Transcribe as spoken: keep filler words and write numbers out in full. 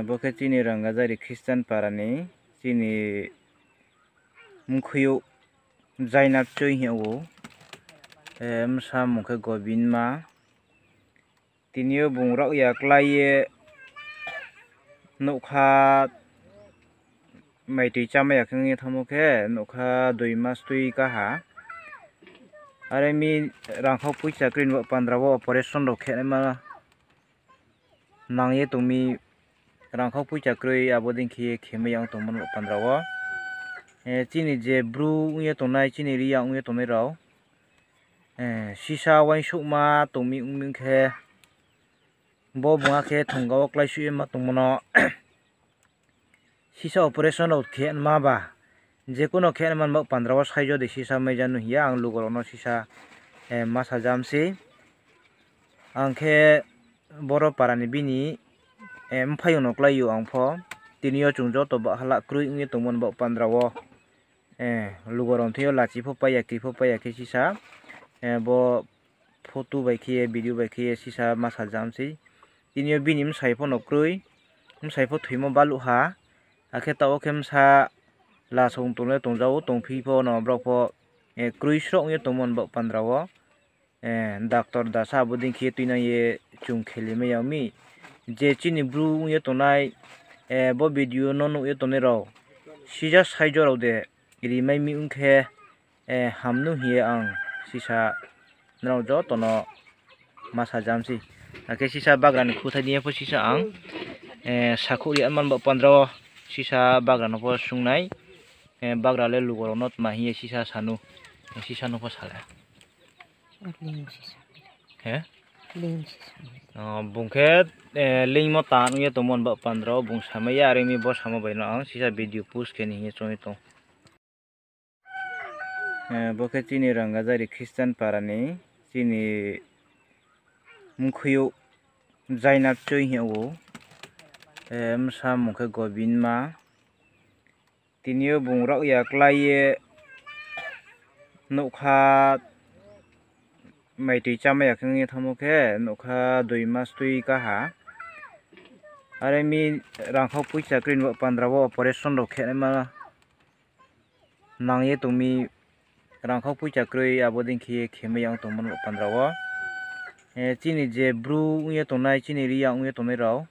Bo khe chini Rangajari Christian para ni chini mkhuiyouh Jainat Choi hing ou, bsa mung khe Gobinma. Tini yo bung raohya klái ye nougkha maitoi chámai ya khe ong ye thanngmo khe nougkha dui mas tui ká ha. Are mi rangkhau poicha kroi ni baoh pandra wo operation rao khenaima nang ye tong mi, rangkhau poicha kroi abo dei khe ye khemai ya ong tongmo ni baoh pandra wo. Chini je Bru ong ye tongnai, chini Reang ong ye tongnai rao, sisa uaingsouhma tong mi ong mi khe, bo bung akhe thongga wo kláisuh ye ma tongmo no sisa operation rao khenaima ba, je kuno khenaima ni baoh pandra wo saijo de sisa mai ja nu hing ye ang lugo rao no sisa ma sajam sei. Ang khe boro para ni bini mphaiyong no klái ou ang pho. Tini yo chung joto bahala kroi ong ye tongmo ni baoh pandra wo lugo rao thing yo lachi pho pai ya, kri pho pai ya khe sisa bo photo bai khe ye, video bai khe ye sisa ma sajam sei. Tini yo bini bsai pho no kroi, bsai pho thoimo baluh ha. Akhe taoh wo khe bsa lasong tong le tongja ou, tongphi pho no brao pho kroi sroh ong ye tongmo ni baoh pandra wo doctor dasa abo dei khe ye tuinang ye chung kheli mai ya mi. Je chini Bru ong ye tongnai, bo video no nuh ye tongnai rao, sija saijo rao de rimai mi ong khe ham nu hing ye ang sisa nrao joto no ma sajam sei. Akhe sisa bagra ni khuthai dei ye pho sisa ang sakhouh ri man baoh pandra wo sisa bagra no pho sung nai. Bagra le lugo rao no tma hing ye sisa sanu, sisa no pho sa le. Bung khe leingmo ta ong ye tongmo ni baoh pandra wo bung samai ya, are mi bo samo bai no ang sisa video post khe ni hing ye choung ye tong. Bo khe chini Rangajari Christian para ni chini mkhuiyouh Jainat Choi hing ou, bsa mung khe Gobinma. Tini yo bung raohya klái ye nougkha maitoi chámai ya khe ong ye thanngmo khe nougkha dui mas tui ká ha. Are mi rangkhau poicha kroi ni baoh pandra wo operation rao khenaima nang ye tong mi, rangkhau poicha kroi abo dei khe ye khemai ya ong tongmo ni baoh pandra wo. Chini je Bru ong ye tongnai, chini Reang ong ye tongnai rao,